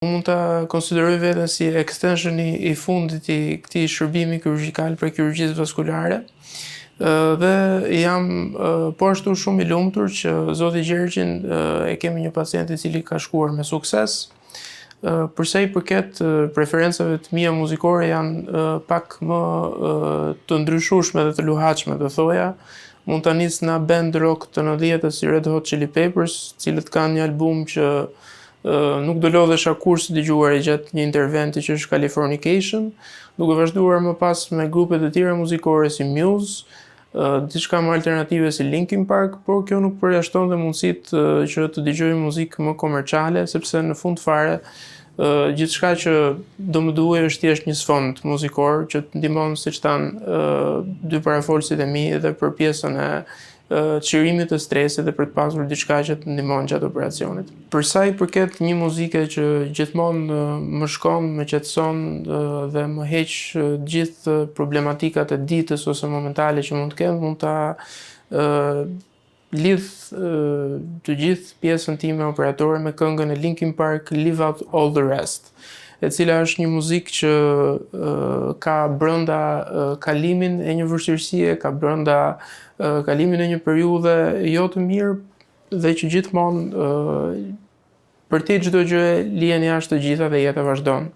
Unë mund ta konsideroj veten si extensioni i fundit i këtij shërbimi kirurgjikal për kirurgjisë vaskulare. Dhe jam po ashtu shumë i lumtur që zoti Gjergjin e kemi një pacient i cili ka shkuar me sukses. Për sa i përket preferencave të mia muzikore, janë pak më të ndryshueshme dhe të luhatshme, do thoja. Mund ta nis nga band rock të 90-ës si Red Hot Chili Peppers, cilët kanë një album që nuk do lodhesha kurrë së dëgjuari gjatë një interventi, që është Californication, duke vazhduar më pas me grupe të tjera muzikore si Muse, diçka më alternative si Linkin Park, por kjo nuk përjashton dhe mundësitë që të dëgjoj muzikë më komerciale, sepse në fund fare gjithçka që do më duhej është thjesht një sfond muzikor që të ndihmon, siç thanë dy parafolësit e mi, edhe për pjesën e çlirimit të stresit dhe për të pasur diçka që të ndihmon gjatë operacionit. Për sa i përket një muzike që gjithmonë më shkon, më qetëson dhe më heq gjithë problematikat e ditës ose momentale që mund të kem, mund ta lidh të gjithë pjesën time operatore me këngën e Linkin Park, Leave Out All the Rest, e cila është një muzikë që ka brenda kalimin e një vështirësie, ka brenda kalimin e një periudhe jo të mirë dhe që gjithmonë për te çdo gjë lihen jashtë të gjitha dhe jeta vazhdon.